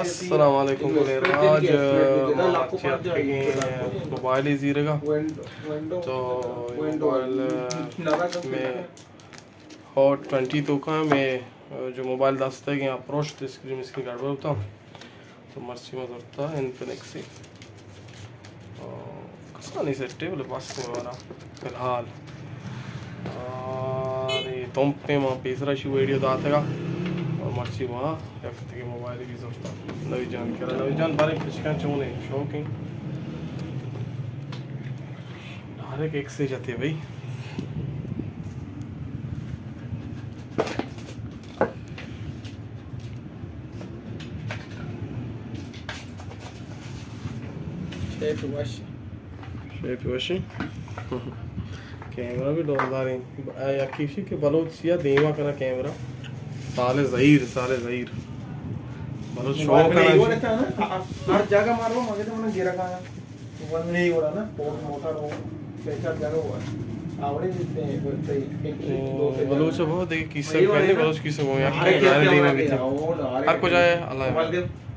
السلام علیکم گلیں راج، ما مرچی اتکگیں موبائلے زیرگا۔ تو موبائل مئے ہاٹ ٹوئنٹی توکا، مئے جو موبائل دستگیں اپروچ تے اسکرین، اسکرین گڑبڑ بوتا۔ تو مرچی ما زرتا انفینکس ءَ۔ آ، کسانیں سیٹ ءَ، بلے بس ایں مارا فی الحال۔ آ، اے تمپ ءَ ما پیسرا شی ویڈیو داتگا۔ اور مرچی ما یک دگہ موبائل بھی زرتا۔ نوی جان کرا، نوی جان بارے پچکاں چون ایں، شوق ایں۔ ڈائریکٹ ایکس ءَ جتے بھائی۔ شیپ وش۔ شیپ وش۔ کیمرہ بھی ڈولدار ایں۔ اے یکی شی کہ بلوچ یا دیما کنا کیمرہ۔ سال زہیر، سال زہیر۔ بلوچ شوق موبائل کنا۔ ہر جگہ مارو، مگے تو من گرا کنا۔ ون وے وڑا نا، پورٹ موٹر ہو، بہتر جگہ ہو۔ آوڑے جتنے، بلوچ بہت دیکھ کیسے وہی وڑے پہلے نا۔ بلوچ کیسے ہو، یا ہر کہ جگہ نارے دیما ہمارے بیتے۔ ہر کجا ہے، اللہ ہے۔